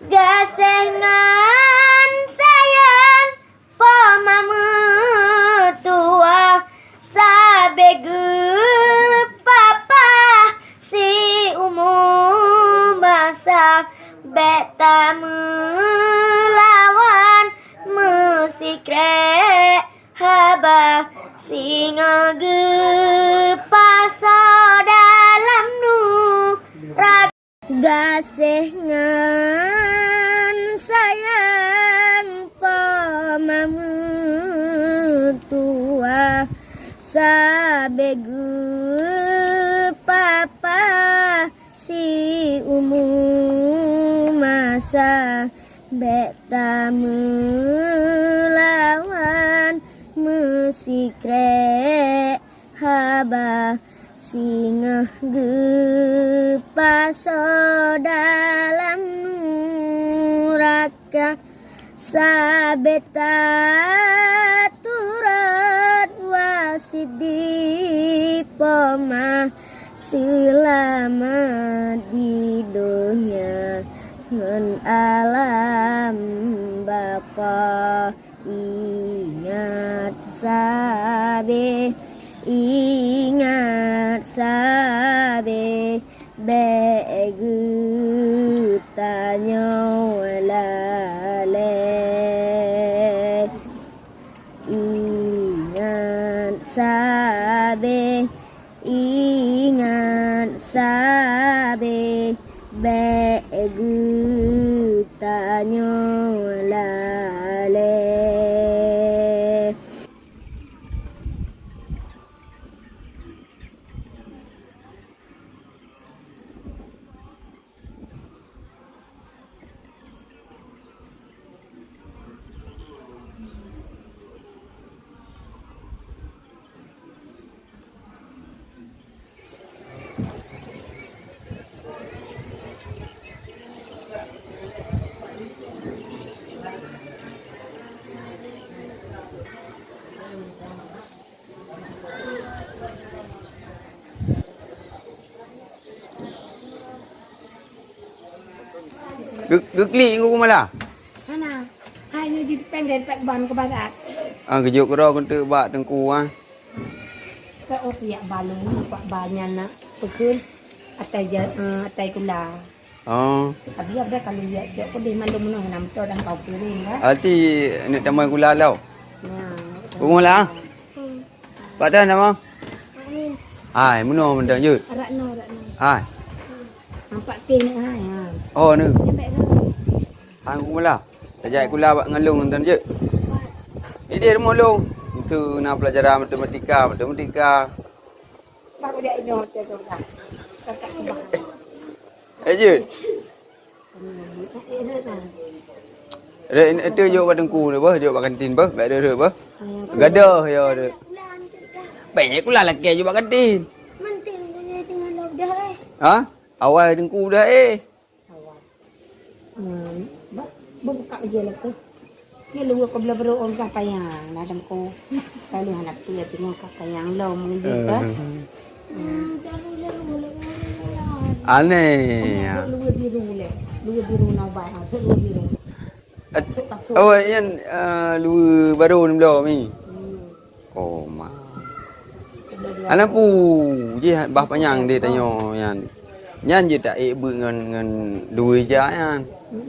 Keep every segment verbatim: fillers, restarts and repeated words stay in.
Gaséh ngon sayang po ma meutuwah, sabé geupapah siumu masa, bék tameulawan meusikrek haba, singoh geupasoe dalam nuraka. Gaséh ngon sayang po ma meutuwah, sabé geupapah siumu masa, bék tameulawan meusikrek haba, singoh geupasoe dalam nuraka. Sabé taturot wasiet di po ma seulamat di donya ngon alam baka. Ingat sabé, ingat sabé, bék geutanyoe lalée. Ingat sabé, ingat sabé, bék geutanyoe lalée. Geu-, geuklik Teungku Kumala? Hana. Hai nyoe jipendek pat ban keu barat. Ah, geujok keudroe keuneuk bak Teungku, ah. Ka oh piyak balu, pak banyan nak peukheun atai ja-, eh, atai kula. Oh. Abi ada kalau lihat jok pedih malu meunoh nam to dan kau kiri ya. Arti neuk tamai kula lau. Ya. Kumala. Hmm. Pak dah nama? Amin. Hai, meunoh mantong jeuet. Arak no, arak no. Hai. Nampak teh ni hai ha. Oh, ni. Sampai dah. Hai, kumala. Tajak kula bak ngalong mantong jeuet. Ini rumoh long. Itu na pelajaran matematika, matematika. Baru dia ingat dia tu dah. Kakak tu bah. Eh, jeuet. Rek, itu jok bak Teungku ni beuh, jok bak kantin beuh, bak duduk beuh. Gadoh ya tu. Banyak kula lakée jok bak kantin. Ha? Awai Teungku dah eh. Hmm, ba-, buka je lah tu. Ni luwa ko bela bro on ka payang, dah dengko. Lalu anak tu ya tengok ka payang lo mungkin kan. Aneh ya. Luwa biru le. Luwa biru na ba, ha, luwa biru. Oh, yan, eh, luwa baru ni belum ni. Hmm. Oh, ma. Anak pu, jih bah panyang di tanyoe nyan. Nyan jih tak ék beuet ngon, ngon luwa ija nyan.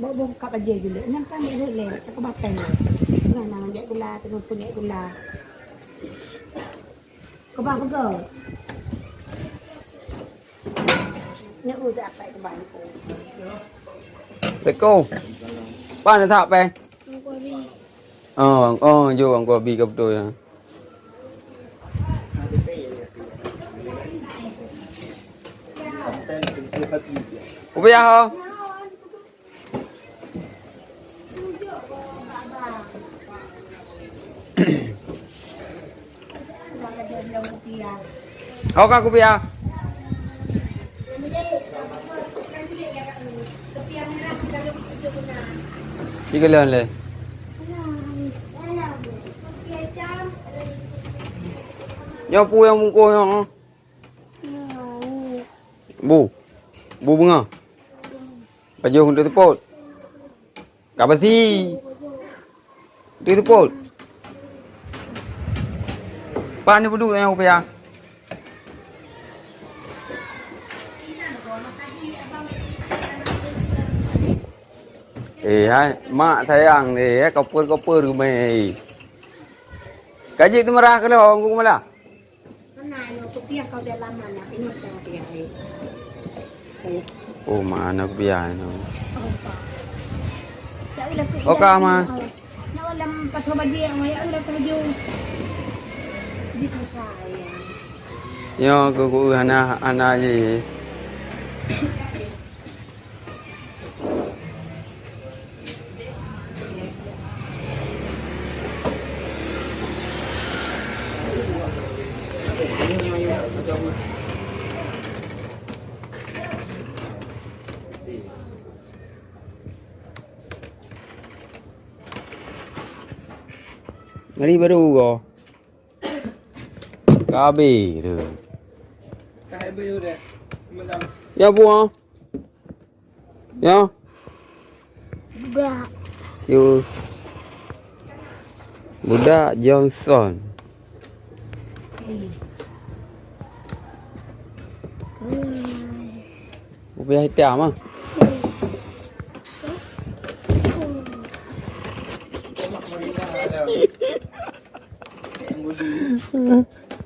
Bok bok kap aja jih. Nyan kan dia le, tak kebatai. Nah, nah, jak gula, tengok punya gula. Kebang pegang. Nyak u tak apai kebang. Assalamualaikum. Pan tak pai? Oh, oh, jo Teungku Abi ka beutôi ya. Kupiah ho. Ho ka kupiah. Tiga lon le. Nyoe peue nyang bungkôh nyoe? Bu. Bu beungoh. Pajoh untuk tepot. Ka beusi. Di teupot. Pan ni peuduek nyang kupiah. Eh, hai, mak sayang deh, eh, koper-koper geumeh. Ka jeuet teumeurah keudroe, Teungku Meula? Mana anu kupiah kau dalam mana? Ingat yang kupiah, eh. Oh, mana kupiah anu? Oh, Pak. Ya Allah, kupiah. Oh, ka, Ma. Nak dalam pasoh bajèe, Ma, ya Allah, tuju. Di pasar, ya. Ya, ku, ku, hana, hana ji. Hari baru ko. Ka habéh tu. Ya, buah. Ya. Budak. Yo. Budak Johnson. Rupiah hitam ah.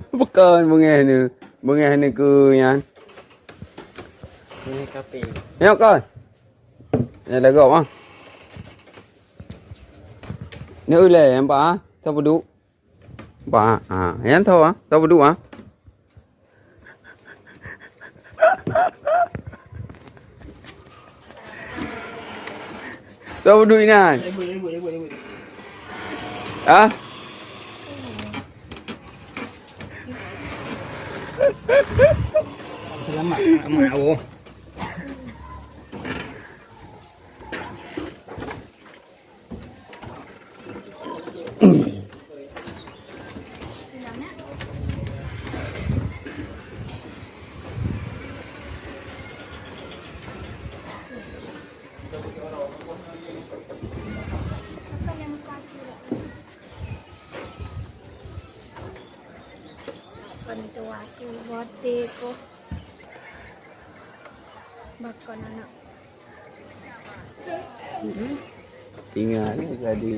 Bukan bengeh ni. Bengeh ni ke nyan. Ini kape. Nyoe kan. Nyoe lagak ah. Nyoe ulai nampak ah. Tau peuduek. Nampak ah. Ha, nyan tau ah. Tau peuduek ah. Tau peuduek inan. Ha? Selamat, selamat, Allah. Kon tuha ku bote ko. Bakon anak. Ingat ni tadi.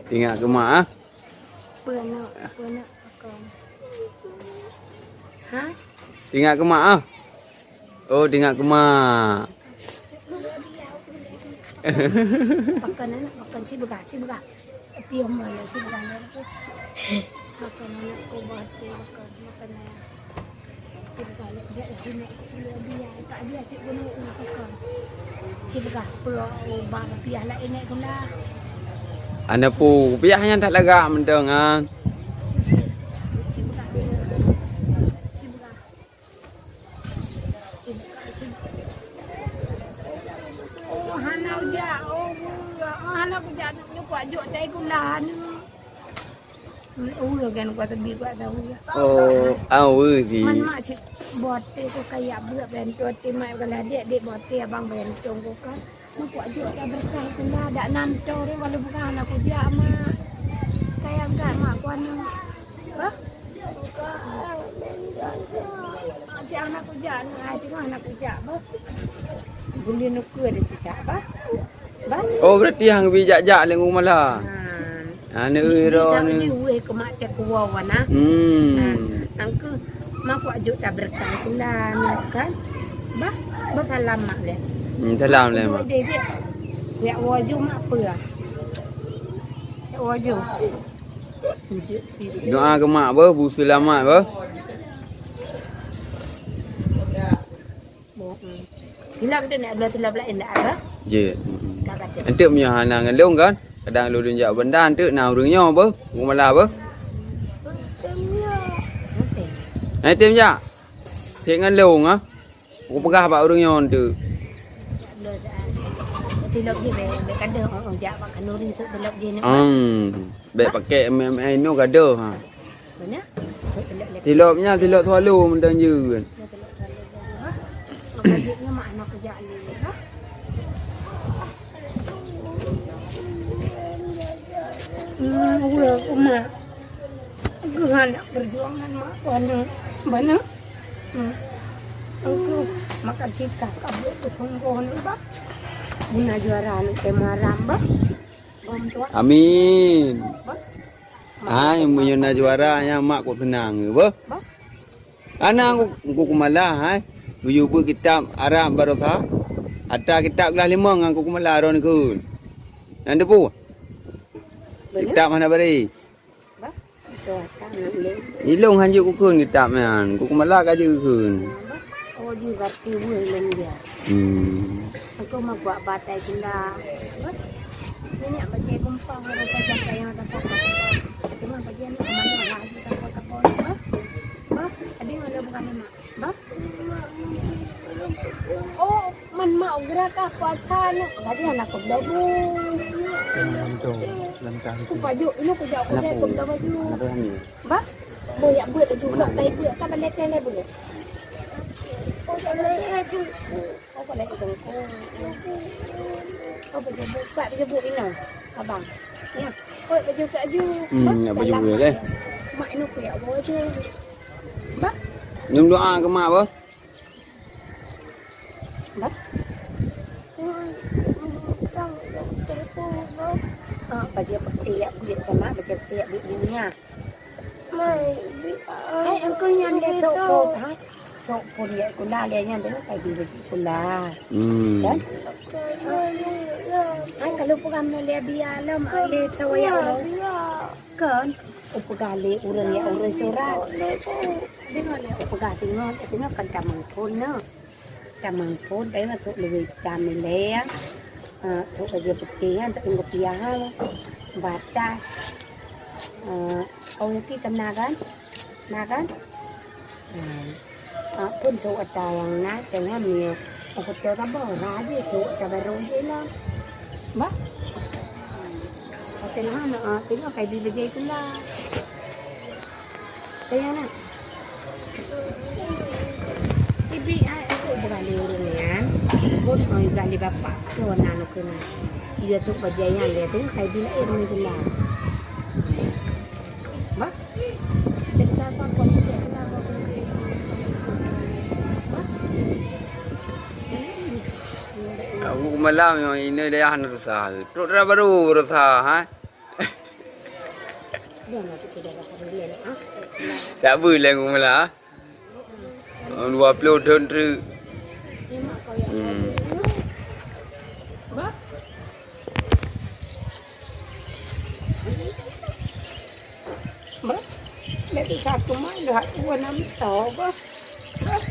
Ingat ke mak ah? Peue nak, peue nak bakon. Ha? Ingat ke mak ah? Oh, teuingat keu mak. Pakon aneuk, pakon sibeugah, sibeugah. Piôh meunan sibeugah nyan tu. Pakon aneuk, kubah tu, pakon, pakon aneuk. Sibeugah lé, jak lé sineuk, sibeugah biaya, tak biaya cit gunong, pakon. Sibeugah peuet, ubah rupiah laén nyan guna. Aneuk pu, rupiah nyan that lagak mantong, ha. Sibeugah, sibeugah. Oh, hana ujak. Oh, oh, hana kujak. Nyoe kuat jok tai gula ni. Oh, kan kuat tebi kuat tahu ya. Oh, awe di. Man mak cit bote ko kayak buat bentong ti mak kalau dek dek bote abang bentong ko kan. Meukuat jok dah berkah kula dak nam to deh, walau bukan hana kujak mak. Sayang kat mak ku aneuk. Hah? Cik hana kujak, aneuk ai tengah hana kujak bah. Buleuen ukeue deh kujak bah. Bah. Oh, berarti hang bi jak-jak lé ngon mala. Ha. Aneuk iro ni. Di weh ke mak cek kuwa wana. Hmm. Ha. Angku mak kuat jok dah berkah kula ni kan. Bah, bah salam mak leh. Hmm, salam leh mak. Dek, dek. Yak waju mak peue? Yak waju. Doa keu mak beuh, bu seulamat beuh. Tilap tu nak bela tilap lain dah apa? Jeuet. Ka kata. Enteuk meunyoe hana ngon lôn kan? Kadang lôn jak banda enteuk na ureueng nyoe beuh, ureueng mala beuh. Okey. Hai tem jak. Cek ngon lôn ah. Kupeugah bak ureueng nyoe tu. Tilok jih bèk, bèk gadoh, oh, oh, jak bak khanuri tu tilok jih ni. Hmm. Bèk pakai M M I nyoe gadoh ha. Mana? Tilok nya, tilok swallow mantong jeuet. Tilok swallow gadoh, ha? Maka jih nyoe mak aneuk kujak ni, ha? Hmm, uroe ku mak. Aku anak perjuangan mak ku aneuk. Bana? Hmm. Aku maka cita kabut tu sungguh ni, bah. Guna juara ni tema ram, bah. Bantuan. Amin. Bah. Hai, meunyoe na juara, nyan mak ku seunang, bah. Bah. Ana ku, ku kumala, hai. Geuyue beuet kitab Arab baroesa. Ata kitab glah limong ngan ku kumala droeneuh kheun. Nyan teupeue? Beuna? Kitab hana bari. Bah, itu akan nak lé. Ilong hanjeuet ku kheun kitab nyan. Ku kumala ka jeuet kheun. Bah, oh, ji berarti weuh lom dia. Hmm. Aku mah buat batai gula. Bah, minyak bajai gumpang ada saja yang ada kata. Cuma bajai ni kemana lah, kita buat apa, bah? Bah, tadi mana bukan mak? Bah? Oh, man mak geura ka puasa ni. Tadi anak ku dabu. Lam tu, lam kah tu. Ku pajuk, ini ku jak, ku jak, ku dabu. Anak tu hamil. Bah? Boh yak buat juga, tai buat, ka balik tele buat. Oh, boleh itu. Oh, baju buka, baju buka ina, abang. Ya. Oh, baju buka aju. Hmm, bah, ya, baju dalam buka, eh. Mak ini ku yak bawa je. Bah? Nyoe doa keu mak, bah? Bah? Ah, baju putih yak buat keu mak, baju putih yak buat dunia. Hai, engkau nyan dia cok, cok, ha? Cok pun yak kula, dia nyan tengok kai baju kula. Hmm. Kan? Hai, kalau peugah dia biar lah, mak dia tahu yak orang. Kan? Upeugah lé ureueng yak ureueng surat. Dengar lé upeugah singoh, singoh kan tamong phon na. Tamong phon, tapi masuk lebih hitam ni lé. Ah, tu kerja putih kan, tak tunggu piah. Batas. Ah, oh, ya, kita na kan? Na kan? Hmm. Ah, pun tu ada yang na, tengah ni. Aku tu kan baru, tu ada baru je lah. Bah? Tengah na, ah, tengah kai di bejai tu lah. Tengah na. Ibi ai aku berani urung nian. Pun mau berani bapak tu anak aku ni. Dia tu bejai yang dia tengah kai di lain ni lah. Bah? Aku malam yang ini dayah hana susah. Truk dara baru berusaha, ha? Tak boleh aku malam. Dua puluh thon treuk. Hmm. Bah, lé satu mai dua dua enam tau, bah. Bah.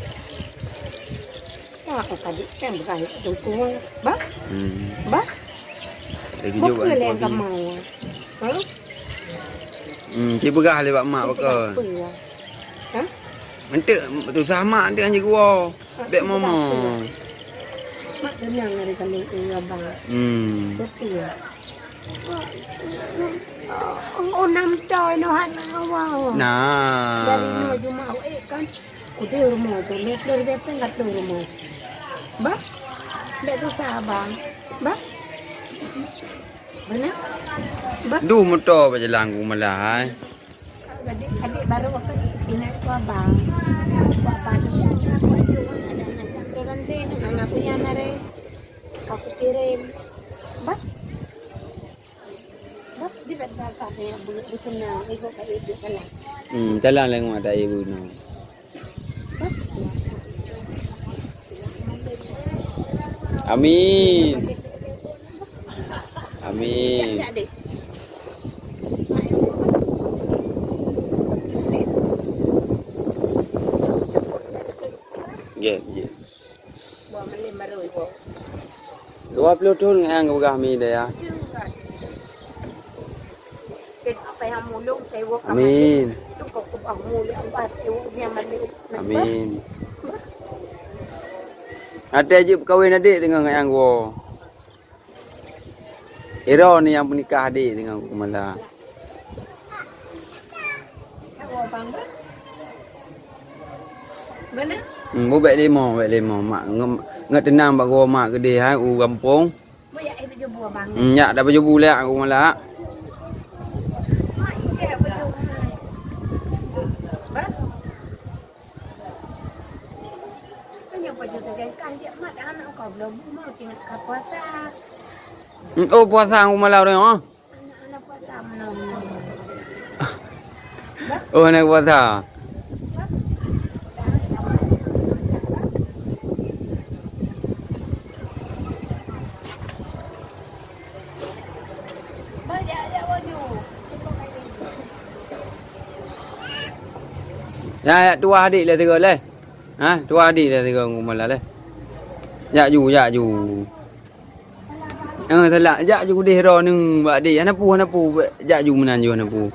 Nah, tadi kan berkait dukung, bah. Hmm. Bah. Lagi jawab. Bukan yang kamu. Ha? Hmm, ci peugah lé bak mak baka. Ha? Enteuk tusah mak enteuk hanjeuet geuwoe. Bèk momo. Mak teunang dari kami, eh, abang. Hmm. Betul. Oh, enam tahun noh hana awak. Nah. Dari nyoe Jumat, eh, kan. Udah rumah tu, lepas dia pun kat rumah. Bah, tak susah abang. Bah. Benar? Bah. Duh moto bak jalan ku malah, hai. Adik, adik baru aku ingat ku abang. Ku abang tu, aku ada nak jam dua nanti, anak punya mari. Aku kirim. Bah. Bah, di bawah sana yang bunyi di sana, ibu kat ibu kalah. Hmm, jalan lengwat dah ibu no. Amin. Amin. Nggih, nggih. Dua puluh thon ngon nyang geupeugah mi daya. Amin. Amin. Até jeuet peukawen adék teungoh ngon nyang geuwoe. Iro ni nyang peunikah adék teungoh ku mala. Hmm, bu bèk limo, bèk limo. Mak nge-, ngeut teunang bak geuwoe mak keudeh hai u gampông. Hmm, nyak dah pajoh bu lé aku malak. Belum mau tengok ka puasa. Hmm, oh, puasa aku malam ni, ah. Anak-anak puasa malam ni. Oh, anak puasa. Ya, ya, tuah adik lah tiga leh. Ha, tuah adik lah tiga ngon malam leh. Jak ju, jak ju. Eh, salah. Jak ju kudeh droeneuh bak dek. Hana peue, hana peue. Jak ju meunan ju, hana peue.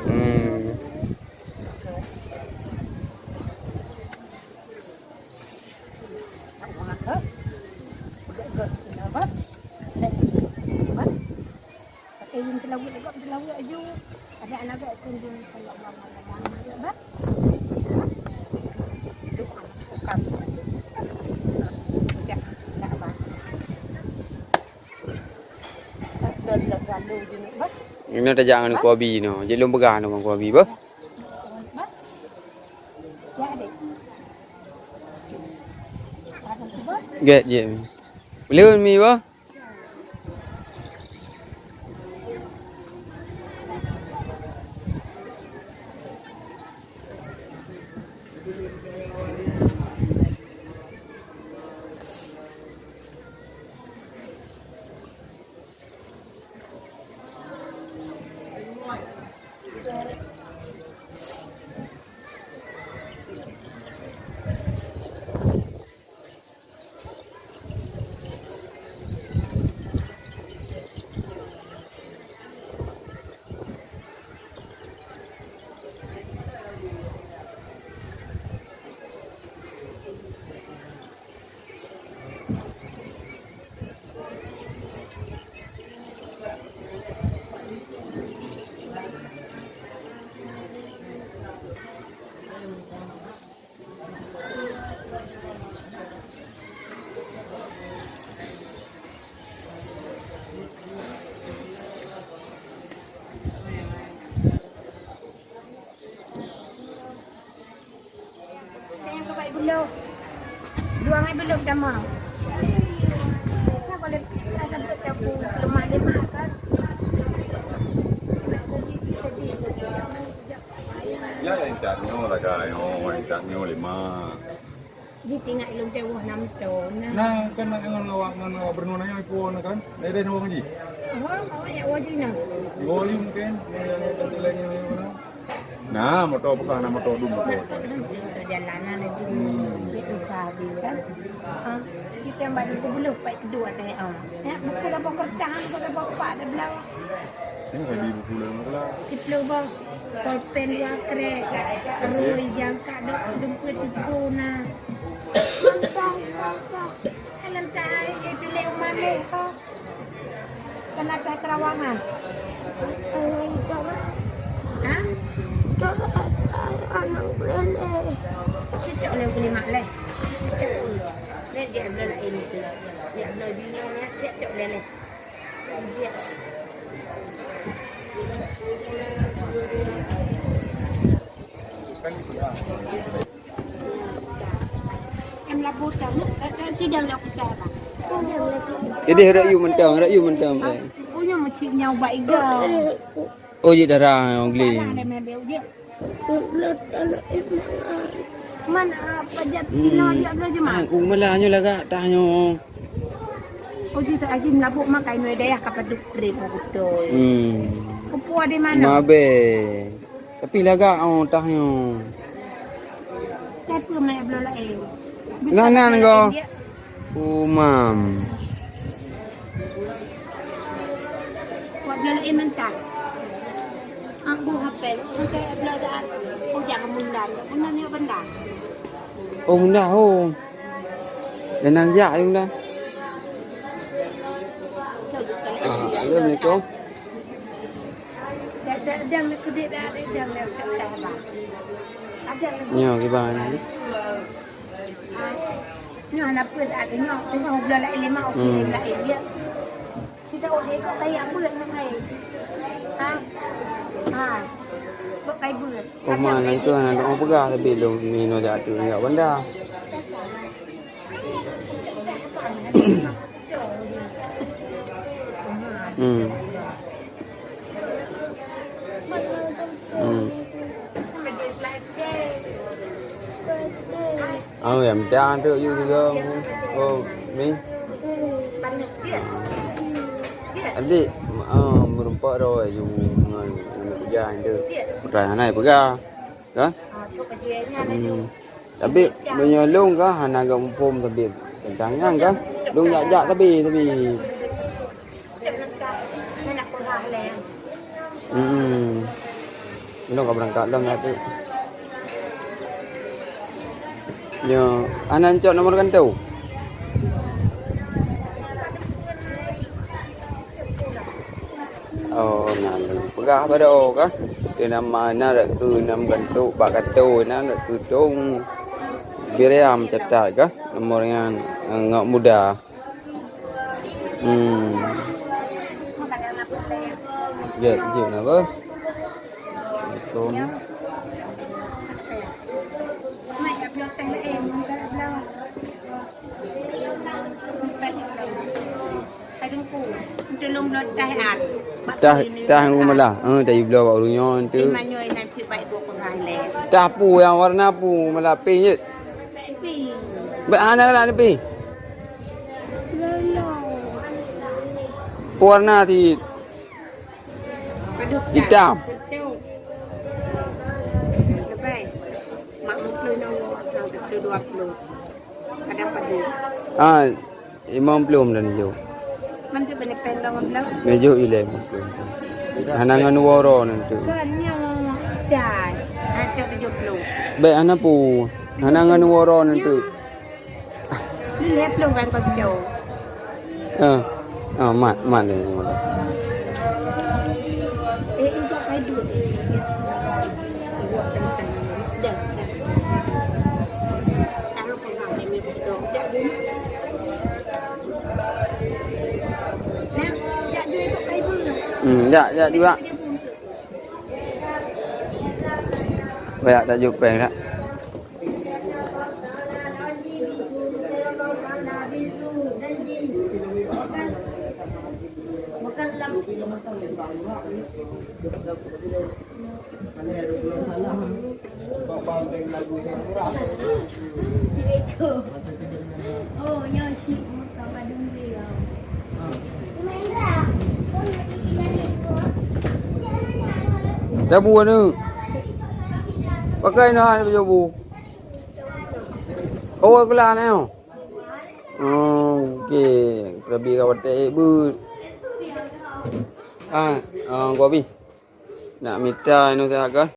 Hmm. Inoe tajak ngon Kobi nyoe. Jeuet lôn peugah ngon Kobi, bah. Gét, gét. Lôn mi, bah. Sayang keubai bulo. Dua ngai belum sama. Kenapa dia tak sampai ke aku lemah dia mah kan? Sedih, sedih. Ya, yang tak nyoe lah, yang tak nyoe lima. Ji tinggai lôn teuh woe nam thon na. Nah, kan nak ngon awak, ngon awak Bruno nanya ipo na kan? Nai dai nawang ji. Oh, awak ya wajib na. Wajib mungkin. Nah, motor bukan, nah, motor dulu, motor. Perjalanan itu. Hmm. Itu sahaja kan. Ah, kita yang balik ke buluh, pai kedua teh, ah. Ya, buku dah bawa kertas, buku dah bawa pak, dah belau. Ini lagi buku lama pula. Siplôh boh, polpen dua krek, rui jangka dok dumpue tigo na. Mantong, mantong. Dalam tai, eh, pilih umah leh ko. Kena teh terawangan. Ha? Anak lele. Cocok leh kulimak leh. Cocok. Leh dia belum lain tu. Dia belum dunia, cocok leh leh. Em labu tahu, eh, eh, sidang dah pecah, Bang. Jadi, rakyat mentang, rakyat mentang, eh. Punya mecik nyau bak iga. Oh, jik darah, oh, geli. Mana ada mebel je? Mana apa jat Tino dia belajar mah? Aku malah nyoe lagak tah nyoe. Oh, jih tak ajin labuk makai nui dayah ka padub trip betul. Hmm. Kepua di mana? Mabe. Tapi lagak, oh, tah nyoe. Siapa mai blola eh? Nan, nan, go. Umam. Buat blola eh mentah. Aku hapel, nanti blola. Oh, jangan mundan. Mundan ya benda. Oh, mundan, oh. Dan nang jak, ya, mundan. Ah, assalamualaikum. Nyoe, gimana ni? Nyoe hana peue, tak ada nyoe. Tengah bulan lain lima, okey, hmm, lain dia. Kita okey kok kayak bulan yang lain. Ha. Ha. Bok kai beuet. Oma, na itu anak dok peugah, tapi lôn minoe jak tu jak banda. Hmm. Hmm. Oh, ya, mita tu you juga. Oh, ni. Adik, ah, meureumpok dah you ngon aneuk kuja tu. Peugah hana peugah. Kan? Hmm. Tapi meunyoe lôn ka hana geuh muphom sabe teuntang nyan kan. Lôn jak-jak sabe, sabe. Hmm. Lôn ka beurangkat lom lah tu. Nyoe, hana cok nomor kantô? Oh, na lôn peugah baro kah? Di nama na dak keu nam gantok bak kantô na dak keu dong. Biriam catat kah? Nomor nyan, eh, ngok muda. Hmm. Jeuet, jeuet na beuh. Assalamualaikum. Tah, tah ngon meulah. Eh, tayue bloe bak ureueng nyoe tu. Tah pu nyang warna pu meulah pink jeuet. Bèk hana nak pink. Pu warna ti itam. Ah, limong ploh dan ijo. Ijo ilèe limong ploh. Hana ngon woro nan tu. Bèk hana pu. Hana ngon woro nan tu. Lhèe ploh kan kau picau. Ah, ah, mat, mat dia. Eh, enggak padu. Dah, dah. Tahu pun nak demi betul. Dah dulu. Nak, jak dulu ikut padu. Hmm, jak, jak juga. Banyak tak jumpa dah. Tabu anu. Pakai nah baju bu. Oh, keula na. Oh, okey. Kerabi ka watèe beuet. Ah, ah, kopi. Nak mita anu saja kan?